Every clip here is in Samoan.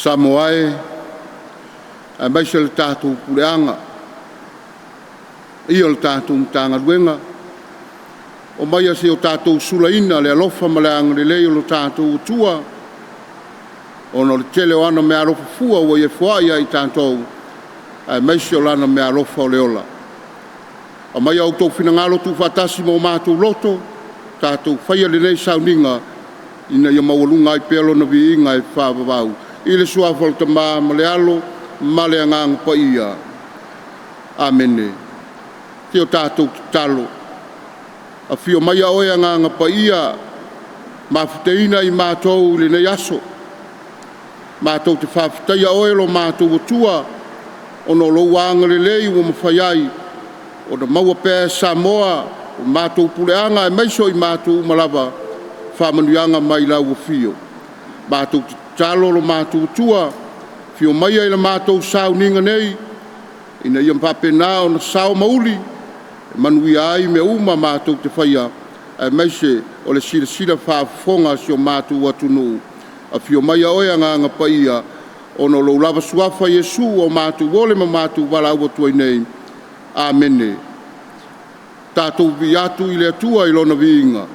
Samoa e, aemaise le tatou puleaga, paia o le tatou Matagaluega, omaia se i o tatou sulaina le alofa ma le agalelei o lo tatou Atua, ona o le tele o ana meaalofa fua ua ia foai ia i tatou, aemaise o Lana meaalofa o le ola. Aumaia outou finagalo tuufaatasi ma o matou loto, tatou faia lenei sauniga ina ia maualuga ai pea Lona viiga e faavavau. I le Suafa o le Tama ma le Alo ma le Agaga Paia. Amene. Se i o tatou tatalo. Afio maia oe Agaga Paia, mafutaina i matou i lenei aso. Matou te faafetaia oe lo matou Atua ona o lou agalelei ua mafai ai ona maua pea e Samoa, o matou puleaga aemaise o i matou uma lava faamanuiaga mai lau afio. Matou te tatalo lo matou Atua, afio maia i le matou sauniga nei, ina ia faapena ona sao ma uli e manuia ai mea uma matou te faia, aemaise o le silasila faafofoga a si o matou atunuu. Afio maia oe Agaga Paia, ona o lou lava Suafa Iesu ua matou ole ma matou valaau atu ai nei. Amene. Tatou viia atu i le Atua i Lona viiga.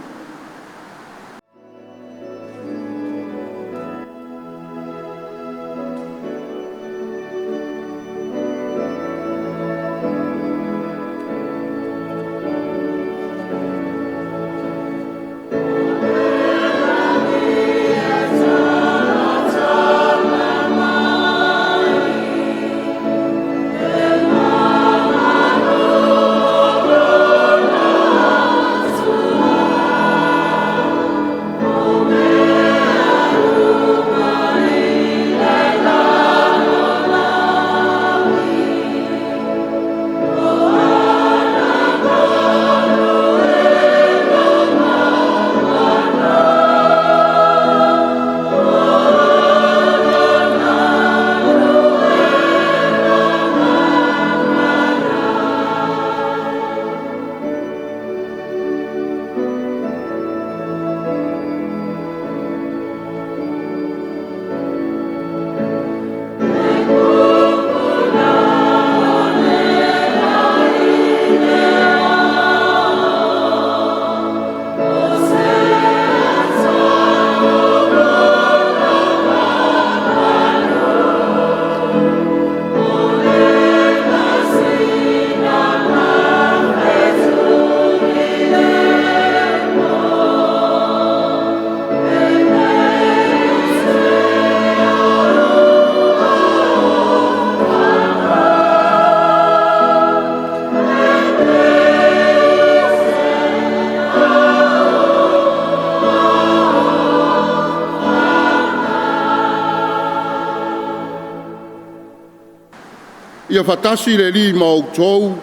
Ia faatasi le Alii ma outou.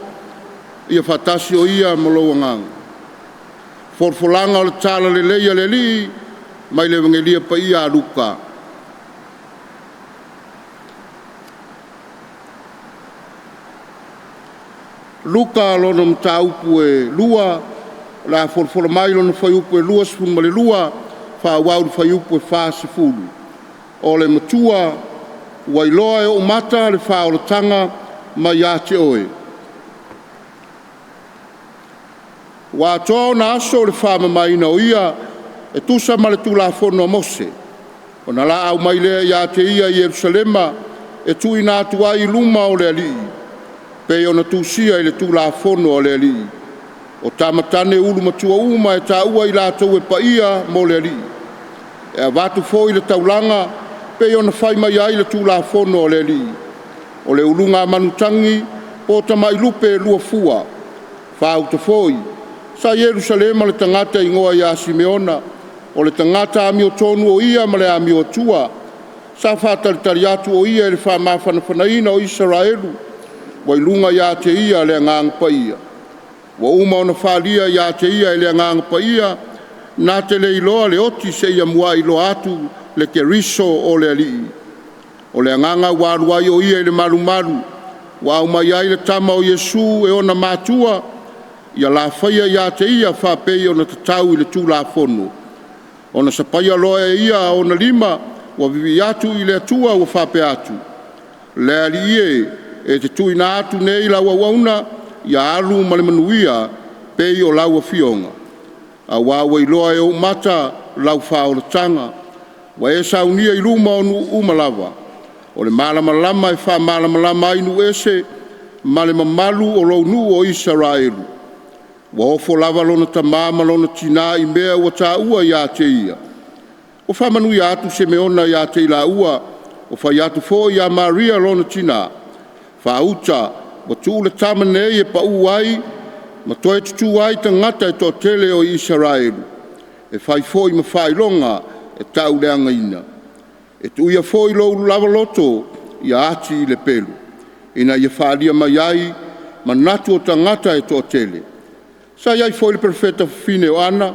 Ia faatasi o Ia ma lou agaga. Folafolaga o le Talalelei a le Alii mai le Evagelia Paia a Luka. Luka lona mataupu e 2, o le a folafola mai lona fuaiupu e 22, faaauau i le fuaiupu e 40. O le matua ua iloa e ou mata le faaolataga mai ia te oe. Ua atoa ona aso o le faamamaina o ia e tusa ma le Tulafono a Mose, ona laau mai lea ia te ia i Yelusalema e tuuina atu ai i luma o le Alii, pei ona tusia i le Tulafono a le Alii, o tama tane ulu matua uma e taua i latou e paia mo le Alii. E avatu foi le taulaga pei ona fai mai ai le Tulafono a le Alii, o le uluga manu tagi po o tamai lupe lua fua. Faauta foi, sa i Yelusalema le tagata e igoa ia Simeona, o le tagata amiotonu o ia ma le amioatua. Sa faatalitali atu o ia i le faamafanafanaina o Isaraelu, ua i luga ia te ia le Agaga Paia. Ua uma ona faalia ia te ia e le Agaga Paia, na te le iloa le oti seia muai iloa atu le Keriso o le Alii. O le agaga ua alu ai o ia i le malumalu, ua aumai ai le tama o Iesu e ona matua, ia la faia ia te ia faapei ona tatau i le Tulafono. Ona sapaia loa e ia ona lima ua vivii atu i le Atua ua faapea atu, “Le Alii e, e te tuuina atu nei lau auauna ia alu ma le manuia pei o lau afioga, aua ua iloa e ou mata lau faaolataga, ua e saunia i luma o nuu uma lava, o le malamalama e faamalamalama ai nuu ese ma le mamalu o lou nuu o Isaraelu.” Ua ofo lava lona tama ma lona tina i mea ua taua ia te ia. Ua faamanuia atu Simeona ia te i laua, ua fai atu foi ia Maria lona tina, “Faauta, ua tuu le tama nei e pau ai ma toe tutu ai tagata e toatele o Isaraelu, e fai foi ma faailoga e tauleagaina. E tuia foi lou lava loto ia ati i le pelu, ina ia faaalia mai ai manatu o tagata e toatele.” Sa i ai foi le perofeta fafine o Ana,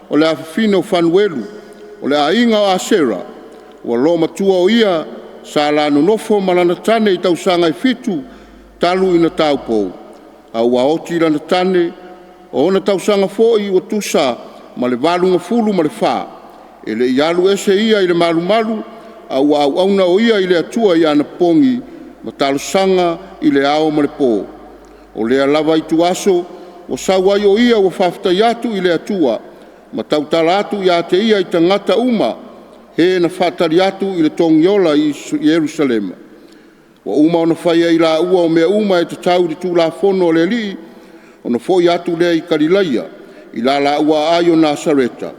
o le afafine o Fanuelu, o le aiga o Asera. Ua loomatua o ia sa la nonofo ma lana tane i tausaga e fitu talu ona taupou, a ua oti lana tane. O ona tausaga foi ua tusa ma le 84. E le i alu ese ia i le malumalu, a ua auauna o ia i le Atua i anapogi ma talosaga i le ao ma le po. O lea lava ituaso ua sau ai o ia ua faafetai atu i le Atua ma tautala atu ia te ia i tagata uma e na faatali atu i le Togiola i Yelusalema. Ua uma ona faia e i laua o mea uma e tatau i le tulafono a le Alii, ona foi atu lea i Galilaia i la laua aai o Nasareta.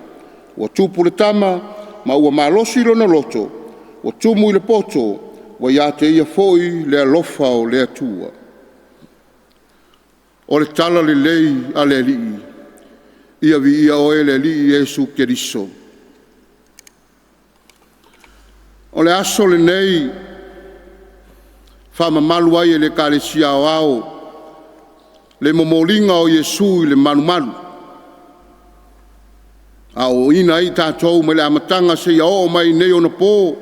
Ua tupu le tama ma ua malosi lona loto, ua tumu i le poto, ua ia te ia foi le alofa o le Atua. O le Talalelei a le Alii. Ia viia Oe le Alii Iesu Keriso. O le aso lenei e faamamalu ai e le Ekalesia Aoao le momoliga o Iesu i le malumalu, a o oina ai tatou mai le amataga seia oo mai i nei ona po,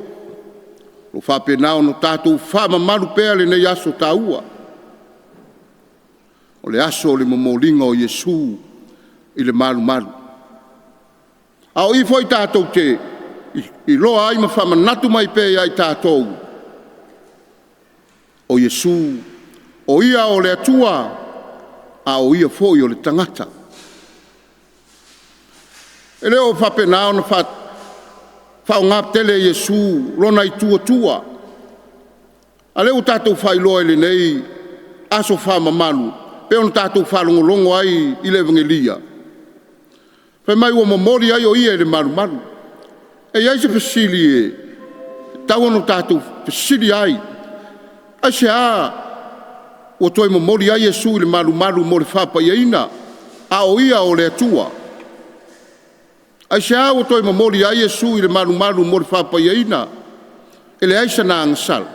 ua faapena ona tatou faamamalu pea lenei aso taua, o le aso o le momoliga o Iesu i le malumalu. A o i foi tatou te iloa ai ma faamanatu mai pea ia i tatou, o Iesu, o Ia o le Atua, a o Ia foi o le tagata. E le o faapena ona faaaoga tele e Iesu lona itu Atua, a o lea ua tatou faailoa i lenei aso faamamalu pei ona tatou faalogologo ai i le Evegelia, fai mai ua momoli ai o Ia i le malumalu. E i ai se fesili e tatau ona tatou fesili ai, aisea ua toe momoli ai Iesu i le malumalu mo le faapaiaina, a o Ia o le Atua? Aisea ua toe momoli ai Iesu i le malumalu mo le faapaiaina? E leai sana agasala.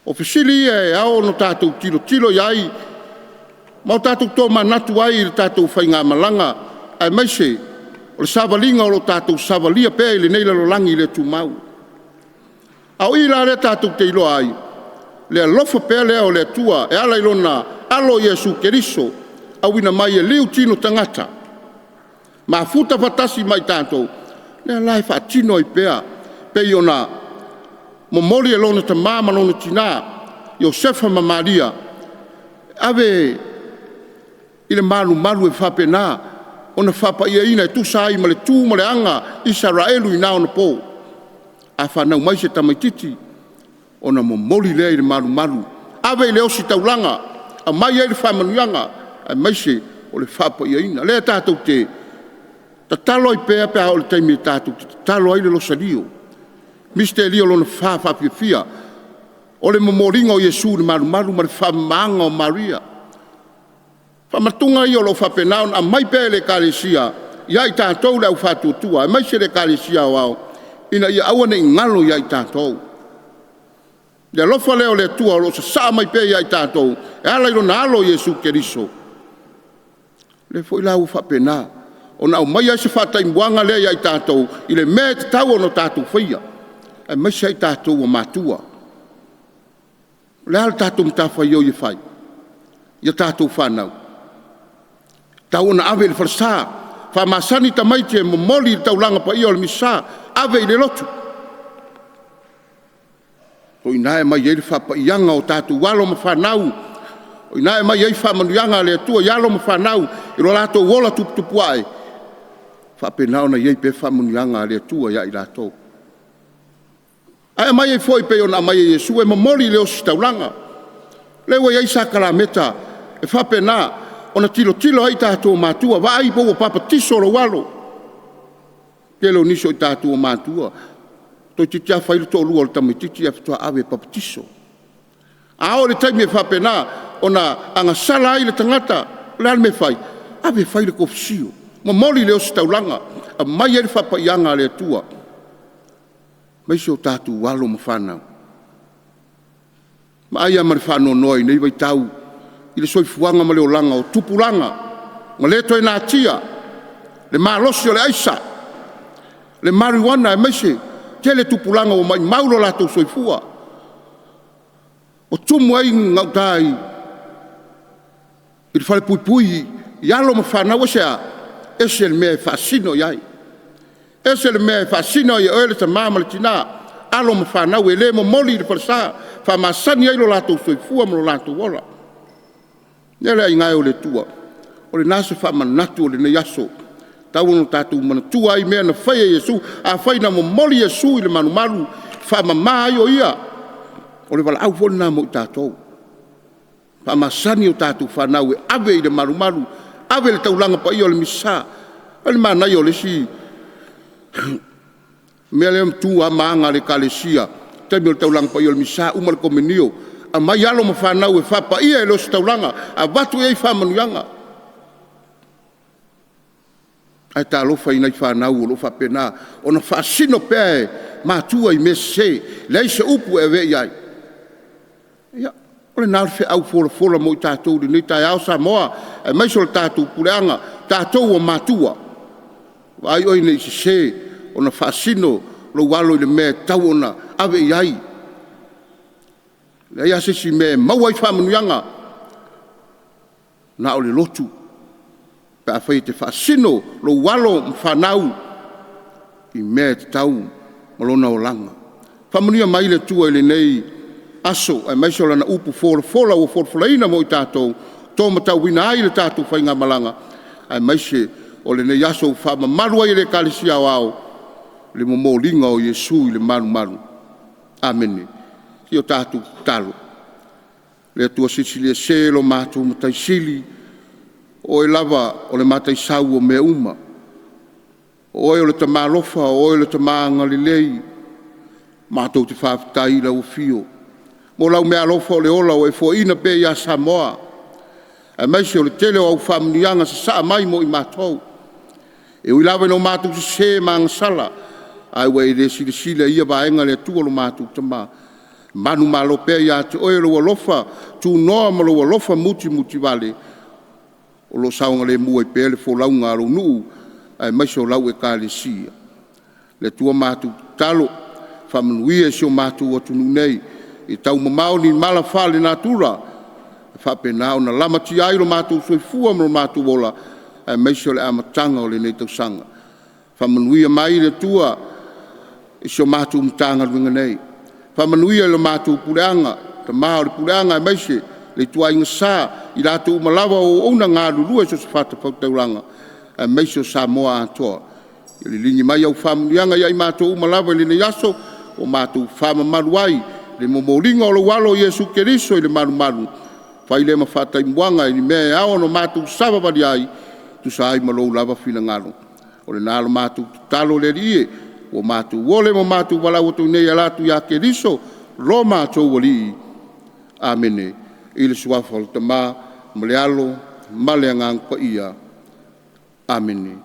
O fesili ia e ao ona tatou tilotilo i ai ma o tatou tomanatu ai i le tatou faigamalaga aemaise o le savaliga o lo o tatou savalia pea i lenei lalolagi le tumau. A o i la lea tatou te iloa ai le alofa pea lea o le Atua e ala i lona Alo o Iesu Keriso, auina mai e liu tino tagata, mafuta faatasi ma i tatou, lea la e faatino ai pea pei ona momoli e lona tama ma lona tina, Iosefa ma Maria, ave i le malumalu e faapena ona faapaiaina e tusa ai ma le tu ma le aga Isaraelu i na ona po. A fanau mai se tamaitiiti, ona momoli lea i le malumalu, ave i le ositaulaga, aumai ai le faamanuiaga aemaise o le faapaiaina. O lea tatou te tatalo ai pea pe a oo i le taimi tatou te tatalo ai le Losalio, misitelio lona fa faafiafia o le momoliga o Iesu i le malumalu ma le faamamaina o Maria. O faamanatuga ia o lo o faapena ona aumai pea e le Ekalesia ia i tatou le au faatuatua aemaise le Ekalesia Aoao ina ia aua ne i galo ia i tatou. Le alofa lea o le Atua o lo o sasaa mai pea ia i tatou e ala i lona alo o Iesu Keriso, lea foi la ua faapena ona aumaia se faataimuaga lea ia i tatou i le mea e tatau ona tatou faia, aemaise ai tatou o matua. O le a le tatou matafaioi e fai i a tatou fanau? E tatau ona ave i le falesa, faamasani tamaiti e momoli le taulaga paia o le Misasa, ave i le lotu. O i ina e aumai ai le faapaiaga o tatou alo ma fanau, o i ina e aumai ai faamanuiaga a le Atua i alo ma fanau i lo latou ola tuputupuae, e faapena ona i ai pea faamanuiaga a le Atua ia i latou. Ae aumai ai foi pei ona aumai e Iesu e momoli i le ositaulaga. O lea ua i ai sakalameta e faapena ona tilotilo ai tatou o matua, vaai po ua papatiso lou alo. O le tele o nisi o tatou o matua, toeitiiti lava fai le toalua o le tamaitiiti ae faatoa ave e papatiso. A oo i le taimi e faapena ona agasala ai le tagata, o le a le mea e fai? Ave e fai le konesio, momoli le ositaulaga, aumai ai le faapaiaga a le Atua, aemaise o tatou alo ma fanau. E vaai lava ma le faanoanoa i lenei vaitau i le soifuaga ma le olaga o tupulaga ua le toe natia le malosi o le aisa, le mariuana aemaise le tele o tupulaga ua maumau lo latou soifua, ua tumu ai gauta i le falepuipui i alo ma fanau. Aisea? E ese le mea e faasino i ai, ese le mea e faasino ai e oe le tama ma le tina, alo ma fanau e le momoli i le falesa, e faamasani ai lo latou soifua ma lo latou ola. Ia le aiga e o le Atua, o lena se faamanatu o lenei aso, e tatau ona tatou manatua ai mea na faia e Iesu. Afai na momoli Iesu i le malumalu e faamama ai o Ia, o le valaau foi lena mo i tatou, faamasani a tatou fanau e ave i le malumalu, ave i le taulaga paia o le Misasa. O le manaia o le isi mea lea na tu lava ma aga a le Ekalesia i le taimi o le taulaga paia o le Misasa uma le Komunio, aumai alo ma fanau e faapaia i le ositaulaga, avatu i ai faamanuiaga. Ae talofa i nai fanau o lo o faapena ona faasino pea e matua i mea sese, leai se upu e avea i ai. Ia, o lena le feau folafola mo i tatou i lenei taeao Samoa, aemaise o le tatou puleaga, o tatou o matua, vaai oe ne i sese ona faasino lou alo i le mea e tatau ona ave i ai. E leai lava se isi mea e maua ai faamanuiaga, na o le lotu pe afai e te faasino lou alo ma fanau i mea e tatau mo lona olaga. Faamanuia mai le Atua i lenei aso aemaise o Lana upu folafola ua folafolaina mo i tatou, tomataua ai le tatou faigamalaga, aemaise o lenei aso ua faamamalu ai e le Ekalesia Aoao le momoliga o Iesu i le malumalu. Amene. Se i o tatou tatalo. Le Atua Silisili Ese lo matou Matai Sili, o Oe lava o le Mataisau o mea uma, o Oe o le Tama alofa, o Oe o le Tama agalelei, matou te faafetai i lau afio mo lau meaalofa o le ola ua e foaiina pea ia Samoa, aemaise o le tele o au faamanuiaga sasaa mai mo i matou. E ui lava ina matou sese ma agasala, ae ua e le silasila i ia vaega le Atua lo matou Tama. Manumalo pea ia te Oe lou alofa tunoa ma lou alofa mutimutivale, o lo o saogalemu ai pea le folauga a lou nuu aemaise o lau Ekalesia. Le Atua matou te tatalo, faamanuia i si o matou atunuu nei, ia taumamao ni mala faalenatura e faapena ona lamatia ai lo matou soifua ma lo matou ola, aemaise o le amataga o lenei tausaga. Faamanuia mai le Atua i si a matou Matagaluega nei, faamanuia i le matou puleaga, tama o le puleaga aemaise le ituaiga sa, i latou uma lava o auauna galulue i so o se fatafaitaulaga aemaise o Samoa atoa. Ia liligi mai au faamanuiaga ia i matou uma lava i lenei aso ua matou faamamalu ai le momoliga o lou Alo o Iesu Keriso i le malumalu, fai lea ma faataimuaga i le mea e ao ona matou savavali ai e tusa ai ma lou lava finagalo. O lena la matou tatalo le Alii e, ua matou ole ma matou valaau atu ai nei e ala atu ia Keriso lo matou Alii. Amene. I le Suafa o le Tama ma le Alo ma le Agaga Paia. Amene.